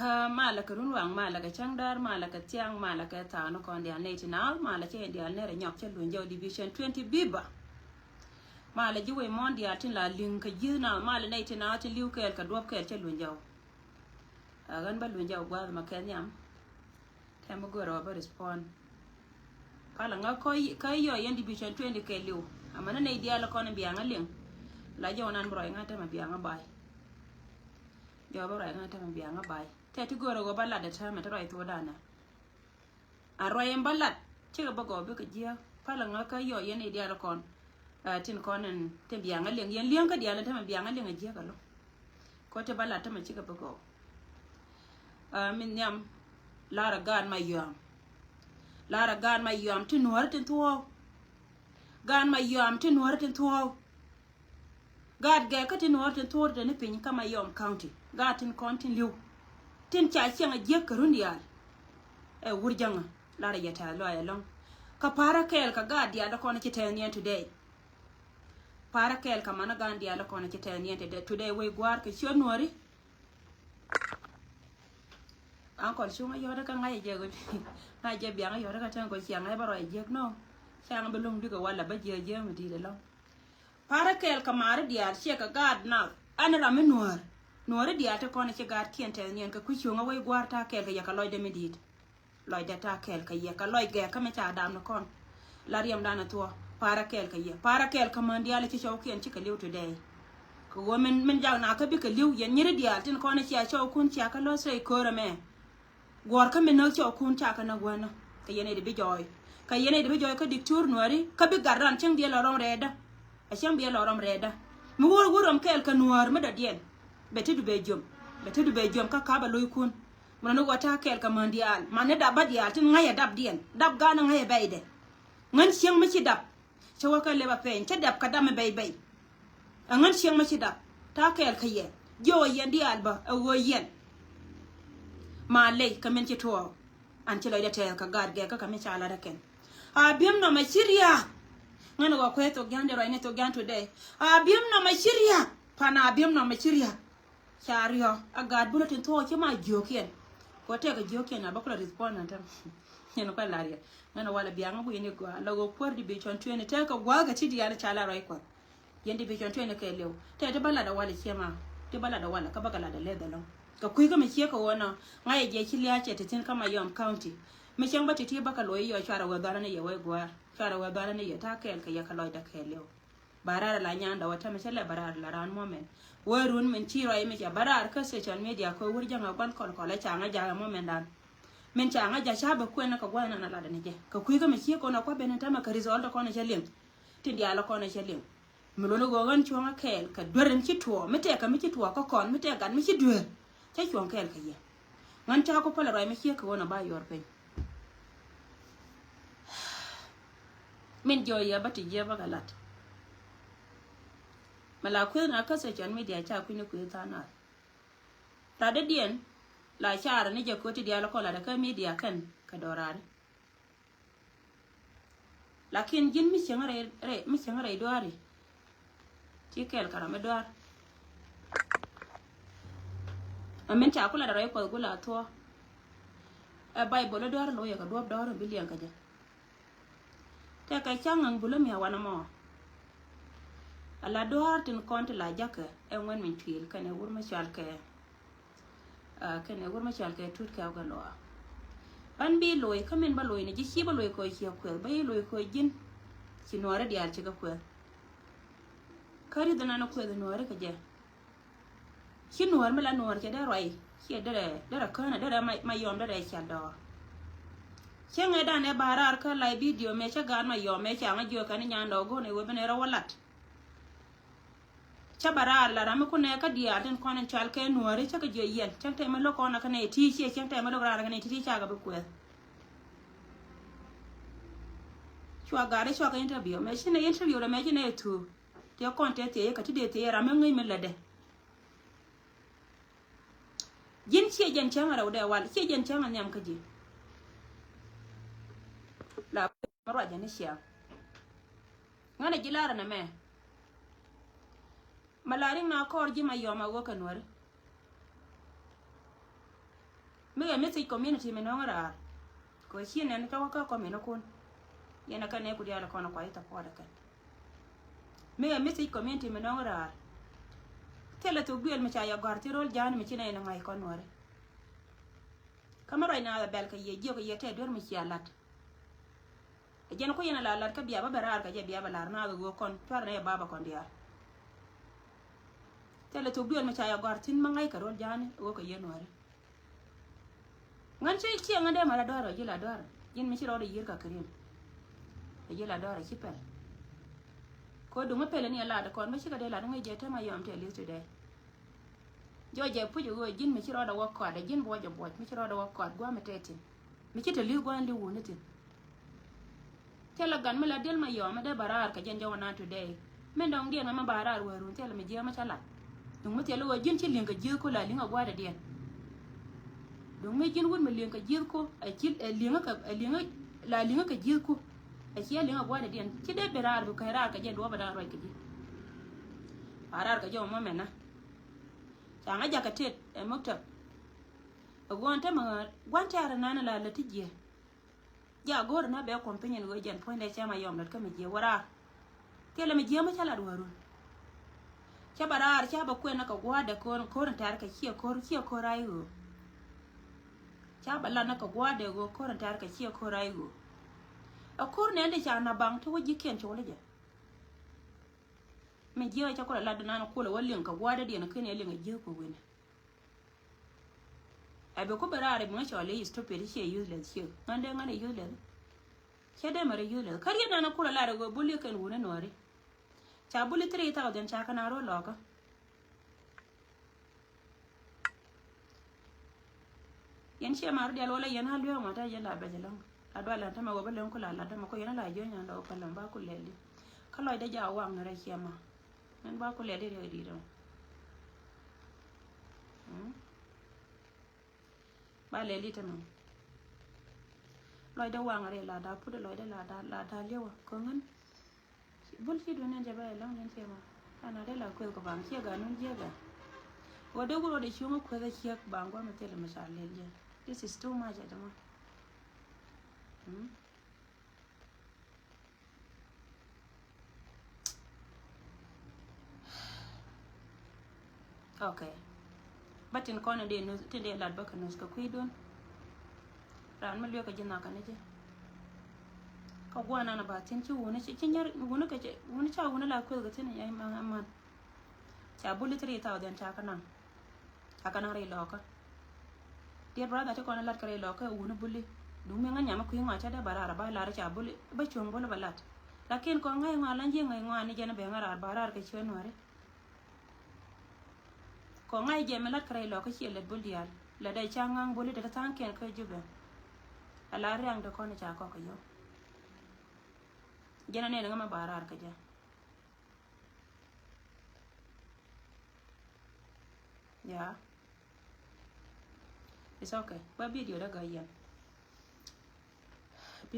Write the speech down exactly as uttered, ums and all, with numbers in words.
Malɛ kɛ run waŋ, malɛ kɛ cäŋ däär, malɛ kɛ thiaŋ, malɛ kɛ thaak ni kɔn diaal nɛy ti naath, malɛ cɛ in diaal nɛrɛ nyɔk cɛ luny jɔw division twenty biba. Malɛ ji̱ wec muɔ̱ɔ̱n diaal tin la li̱ŋ kɛ ji̱th naath, malɛ nɛy ti naath tin li̱w kɛɛl kɛ duɔ̱p kɛɛl cɛ luny jɔw. Ɛ ɣän bä luny jɔw gua̱a̱th mɛ kɛ nhiam. Tɛm mi görɛ wä bä respond. Palä ŋä kä yɔ yɛn division twenty kɛ li̱w. Amäni nɛy diaal kɔn in biaŋä liŋ. La jɔw nan bi rɔy ŋa̱n tɛmɛ biaŋä bay. Jɔw bä rɔy ŋa̱n tɛmɛ biaŋä bay. Tɛ ti görɛ wä bä lat dɛ tɛmɛ ti rɔy thuɔ̱ɔ̱danɛ. A rɔy in bä lat cikɛ bä gɔw bikɛ jiääk. Palä ŋä kä yɔ yɛn nɛy diaal kɔn. Ɛ, tin kɔn in tin biaŋä liŋ, yɛn li̱eŋ kä diaal in tämɛ biaŋä liŋ a jiäk alo. Kɔ ti bä lat tämɛ cikɛ bä gɔw. Ɛ, min nhiam. Larɛ gaat ma yɔam. Larɛ gaat ma yɔam ti nuɔ̱ɔ̱ri tin thuɔ̱ɔ̱k. Gaat ma yɔam ti nuɔ̱ɔ̱ri tin thuɔ̱ɔ̱k. Gaat gɛɛkä ti nuɔ̱ɔ̱ri tin thuɔ̱ɔ̱k ti te ni piny kä Mayom County. Gaat tin kɔn tin li̱w. Tin ca ciɛŋ a jiäk kɛ run diaal. Ɛ wur jäŋä. Larɛ yɛ tɛth lɔaac ɛlɔ̱ŋ. Kä pa̱rä kɛɛl kɛ gaat diaal ti kɔn ci tɛth niɛn today. Pa̱rä kɛɛl kɛ manä gan diaal kɔn ci tɛth niɛn today, today wec gua̱a̱r kɛ ciöt nuɔ̱ɔ̱ri. Ankɔl cuŋä yɔ̱t kä ŋa̱c jɛ ŋa̱c jɛ biaŋä yɔ̱t kä tɛn kɔ ciaŋ ŋa̱c bä rɔy jiäk nɔ. Ciaŋ bi luŋ bikɛ walɛ bä jiäk jiäk mi di̱i̱t ɛlɔ̱ŋ. Pa̱rä kɛɛl kɛ ma̱a̱ri diaal ciɛ kɛ gaat nath ɛn ram mi nuäär. Nuääri diaal ti kɔn ci gaatkiɛn tɛth niɛn kɛ kui̱ cuŋä wec gua̱a̱r ta̱a̱ kɛɛl kɛ yɛ kɛ lɔcdɛ mi di̱i̱t. Lɔcdɛ ta̱a̱ kɛɛl kɛ yɛ kɛ lɔc gɛɛkä mi ca dam ni kɔn. La riɛmdan a thuɔ̱k. Pa̱rä kɛɛl kɛ yɛ. Pa̱rä kɛɛl kɛ män diaal ci cɔwkiɛn cikɛ li̱w today. Kɛ ɣöö min, min jak na kä bikɛ li̱w yɛn nyiri diaal tin kɔn cia cɔwkun cia kä lo̱th rɛy köörä mɛ. Guɔ̱ɔ̱rkä mi näk cɔwkun ca kä näk wänä. Kɛ yɛn ɛ di bi jɔɔy. Kɛ yɛn ɛ di bi jɔɔy kä diktur nuääri kä bi gat ran cäŋ diɛl lɔ rɔm rɛɛdä. A cäŋ diɛl lɔ rɔm rɛɛdä. Mi wur wur rɔm kɛɛl kɛ nuäär mi dɔ̱diɛn. Bɛ ti du bɛ jiöm. Bɛ ti du bɛ jiöm kä ka̱p a lo̱ckun. Mën ni wä ta̱a̱ kɛɛl kɛ män diaal man ni dap bä diaal tin ŋa̱c ɛ dapdiɛn dap ga̱a̱n ŋa̱c ɛ bɛydɛ. Ŋän cieŋ mi ci dap. Cä wä kɛ lep a pɛny cä dap kɛ dap mi bɛy bɛy. Ɛ ŋän cieŋ mi ci dap ta̱a̱ kɛɛl kɛ yɛ. Jiök ɛ yɛn diaal bä ɛ ɣöö yɛn. Ma ley kɛ min ci tuɔɔk. An ci lɔcdɛ tɛɛth kɛ gaat gɛɛkä kɛ mi ca lat ɛ kɛn. A bi̱em nɔmɔ ci ria̱a̱k. Ŋän ɛ ɣɔw kuɛ thok jia̱n di ruacni thok jia̱n today. A bi̱em nɔmɔ ci ria̱a̱k. Pan a bi̱em nɔmɔ ci ria̱a̱k. Ca riɔ̱ a gaat bulɛ tin thuɔɔk ci ma jiökiɛn. Kɔ tɛk a jiökiɛn a bä kulɛ respond an tɛm. Yɛn kɔ lar yɛ ŋän a walɛ biaŋ a wi̱i̱ni gɔaa la ɣöö kuäär di bi cɔn tueni tɛk a gua̱a̱k a ti diaal ca la ruac kuɔth. Yɛn di bi cɔn tueni kɛ liw tɛk ti bä lat a walɛ ciɛ ma ti bä lat a walɛ kä bä kɛ lat a leth ɛlɔ̱ŋ. Kɛ kui̱ kä mi ciek kɛ ɣöö nɔ ŋa̱c a jiɛ ci lia̱a̱ cɛ ti thi̱n kä Mayom County. Mi cäŋ bä ti ti bä kɛ lo̱c yɔ cuarɛ wee dhɔrä ni yɛ wee gua̱a̱r cuarɛ wee dhɔrä ni yɛ ta̱a̱ kɛɛl kɛ yɛ kɛ lɔcdä kɛ liw. Ba raar la nyan dɔwä tämɛ cä lɛ ba raar la raan mɔ mɛn. Wee run min ci ruac mi cɛ ba raar kä social media kɛ wur jäŋ a gua̱n kɔl kɔl a ca ŋa jakä mɔ mɛn dan. Min ca ŋa jakä ca bɛ kuɛn kɛ gua̱n nan a lat ni jɛ kɛ kui̱ kä mi ci kɔn a kua̱ ben tämɛ kɛ result kɔn a cɛ liŋ. Tin diaal kɔn a cɛ liŋ. Mi luni ɣöö ɣän cuɔ̱ŋä kɛɛl kɛ duer in ci tuɔɔk mi tɛk kɛ mi ci tuɔɔk kä kɔn mi tɛk gat mi ci duer. Cä cuɔ̱ŋ kɛɛl kɛ yɛ. Ŋän ca ku pälɛ ruac mi ciek kɛ ɣöö na ba yuɔr piny. Min jiɔ yɛ bä ti jiɛ bä kɛ lat. Mɛ la kueth na kä social media ca kui̱ni kueth tha̱a̱ŋ nath. Rat dee diɛn la carɛ ni jɛ köti diaal kɔn lat kä media kɛn kɛ dɔɔrari. Lakin ji̱n mi cieŋ rɛy, rɛy, mi cieŋ rɛy duaari. Ti kɛɛl kɛ ram mi duaar. Amin ca kulɛ da rɛy kuɔth gula thuɔ. Ɛ Baibol duaar lo̱ yɛ kɛ duɔ̱p dɔɔr bi liɛŋ kɛ jɛ. Tɛkɛ ca̱ŋ ŋäŋ bulä mi a wanɛ mɔ. A la duaar tin kɔn ti la jakä ɛ ŋuɛn min cuil kɛnɛ wur mi cual kɛ. Ah, kɛnɛ wur mi cual kɛ tut kɛ wä kɛ lɔa. Ban bi lo̱c kä min bä lo̱c ni ji̱ ci bä lo̱c kɛ ciɛ kuɛth bä yi lo̱c kɛ ji̱n. Ci nuɔɔri diaal ci kɛ kuɛth. Kä ri̱th nan kuɛth nuɔɔri kɛ jɛ. Ci nuɔɔr mi la nuɔɔr cɛ dee ruac ciɛ derɛ derɛ känɛ derɛ ma, ma yɔm derɛ cɛ dɔɔr. Cɛ ŋɛ dan ɛ ba raar kä lay video mɛ cɛ gaat ma yɔm mɛ ca ŋä jiök kɛn nyan dɔɔr go̱n ɛ wee ben ɛ rɔ wä lat. Cä bä raar la ram mi kunɛ kä diaal tin kɔn in cual kɛ nuääri cä kɛ jiɛ yɛn cäŋ tɛmɛ lo̱k kɔn a kɛ nɛ ti ciɛ cäŋ tɛmɛ lo̱k raar a kɛ nɛ ti ti cakɛ bi kuɛth. Cua gaari cua kɛ interview mɛ ci nɛ interview rɛ mɛ ci nɛ thuu. Tiɛ kɔn tɛ thiɛ yɛ kɛ ti dee thiɛ yɛ ram mi ŋäc mi lätdɛ. Ji̱n ciɛ jɛn cäŋ a rɛw dee wal ciɛ jɛn cäŋ a nhiam kä ji̱. La mɛ ruacɛ ni ciaŋ. Ŋänɛ ji̱ lar ɛn ɛmɛ. Mɛ la riŋ na kɔɔr ji̱ ma yɔm a wä kɛ nuäri. Mi ɛ message community mi nɔŋ raar. Kɛ ci nɛn cɔk kä kɔmin kun. Yɛn ɛ kɛn ɛ ku diaal kɔn ɛ kua ci support ɛ kɛn. Mi ɛ message community mi nɔŋ raar. Thilɛ thok duël mi ca yɛ gɔ̱a̱r ti ro̱l ja̱a̱n mi ci nɛn ɛ ŋa̱c kɔn nuɔri. Kä mi ruac naath ɛ bɛl kɛ yɛ jiök kɛ yɛ tɛt duer mi cia lat. Ɛ jɛn ku yɛn a la lat kä bia bä bɛ raar kɛ jɛ bia bɛ lar naath ɛ ɣöö kɔn cuarɛ nɛ yɛ baba kɔn diaal. Thilɛ thok duël mi ca yɛ gɔ̱a̱r thi̱n mi ŋa̱c kɛ ro̱l ja̱a̱n ɛ ɣöö kɛ yɛ nuɔri. Ŋän ci ciɛ ŋän dee mɛ la dɔ̱rä ji̱ la dɔ̱rä ji̱n mi ci rɔɔdɛ yiër ka kɛ ri̱n. Ɛ ji̱ la dɔ̱rä ci pɛl. Kɛ duŋ mi pɛl ni ɛ lat kɔn bä cikɛ dee lat ŋäc jɛ te ma yɔm te li̱th today. Jɔc jɛ puc ɛ ɣöö ji̱n mi ci rɔɔdɛ wä kɔat ɛ ji̱n buɔc ɛ buɔc mi ci rɔɔdɛ wä kɔat gua̱a̱m ɛ tɛt thi̱n. Mi ci te li̱th gua̱a̱n li̱w wuni thi̱n. Thilɛ gat mi la diɛl ma yɔm mi dee ba raar kɛ jɛn jɔwä nan today. Min dɔ̱ŋ diɛn ŋa mi ba raar wä run thilɛ mi jiääk mi ca lat. Duŋ mi thilɛ wä ji̱n ci li̱ŋ kɛ jiääk ku la li̱ŋ a gua̱a̱dɛ diɛn. Duŋ mi ji̱n wut mi li̱ŋ kɛ jiääk ku ɛ ci ɛ li̱ŋ kɛ ɛ li̱ŋ la li̱ŋ kɛ jiääk ku. Ɛ ci ɛ li̱ŋ a gua̱a̱dɛ diɛn ci dee bi raar bi kɛ raar kɛ jɛn duɔ̱ɔ̱p ɛ da̱a̱n ruac kɛ ji̱. Ba raar kɛ jɔwä mɔ mɛnä. Ca ŋa jakä tet ɛ muktab. Ɛ guɔ̱n te ma gua̱n tɛ̈rɛ nan la lät ti jiɛ. Ja go̱o̱rä na bɛ companion ɣöö jɛn puɔ̱nydɛ cɛ ma yɔm lät kä mi jiɛ wä raar. Thilɛ mi jiɛ mi ca lat wärun. Ca ba raar ca ba kuɛn na kɛ gua̱a̱dɛ ko̱r ko̱r in tɛ̈r kɛ ciɛ ko̱r ciɛ ko̱r a i̱ ɣöö. Ca ba lat na kɛ gua̱a̱dɛ ɣöö ko̱r in tɛ̈r kɛ ciɛ ko̱r a i̱ ɣöö. Ɛ ko̱r nɛn di ca na baŋ ti wä ji̱kiɛn col i̱ jɛ. Mi jiɛ ca kulɛ lat di nan kulɛ wä liŋ kɛ gua̱a̱dɛ diɛn ken ɛ liŋ ɛ jiɛ kuɛ wen. Ɛ bi ku bi raar i̱ bi ŋä cɔl i̱ stupid ciɛ useless ciɛ ŋän dee ŋän i̱ useless. Cɛ dee mɛ rɛ useless kä riet nan kulɛ lar i̱ wee buli kɛn wuni nuɔri. Ca buli three thousand ca kɛ na rɔ lɔkä. Yɛn ciɛ ma rɔ dial wala yɛn a lueek ma ta yɛn la bɛc ɛlɔŋ. La dual ɛn tämɛ wä bä leŋ ku la la tämɛ ku yɛn a la jiö nyan dɔk kɛ lɔŋ ba ku lɛli. Kä lɔcdɛ ja waŋ ni rɛ ciɛ ma. Yɛn ba ku lɛli riɛk di̱t ɛmɔ. Ba lɛli tämɛ. Lɔcdɛ waŋ rɛ la da put lɔcdɛ la da la da liɛwä kɛ ŋän. Bul ci duun in jɛ bɛ lɔŋ in ciɛ ma. Ana dee la kueth kɛ baŋ ciɛ gat nun jiɛ gat. Wä dee wur wä dee cuŋä kueth a ciek baŋ guɔ mi thil mi ca lel jɛ. This is too much at the moment. Ok. Bä tin kɔn in dee nuth tin dee lat bä kɛ nuth kɛ kui̱dun. Raan mi lueek kɛ ji̱ nhɔakä ni jɛ. Kä guanan a ba thi̱n ci wuni ci nyɛr wuni kɛ wuni ca wuni la kueth kɛ thi̱n in yɛ man. Ca buli three thousand ca kɛ naŋ. Ca kɛ naŋ rɛy lɔkä. Dear brother ti kɔn lat kɛ rɛy lɔkä wuni buli. Duŋ mi ŋä nyam kui̱ ŋɔa ca dee ba raar a ba lar ca buli ba cuɔ̱ŋ buli ba lat. Lakin kɔn ŋa̱c ŋɔa lan ji̱ ŋa̱c ŋɔa ni jɛn a ben ŋa raar ba raar kɛ ciö nuɔri. Kɔŋ ŋa̱c jɛ mi lat kärɛc lɔ kä ciɛ lät bul diaal. Lät dee ca ŋa̱ŋ buli dee tha̱a̱ŋ kiɛn kä Jubɛ. Ala riaŋ dee kɔn ca kɔk kɛ yɔ̱. Jɛn a nɛn ŋä mɛ ba raar kä jɛ. Ya. It's okay. Ba video dee gä yɛn.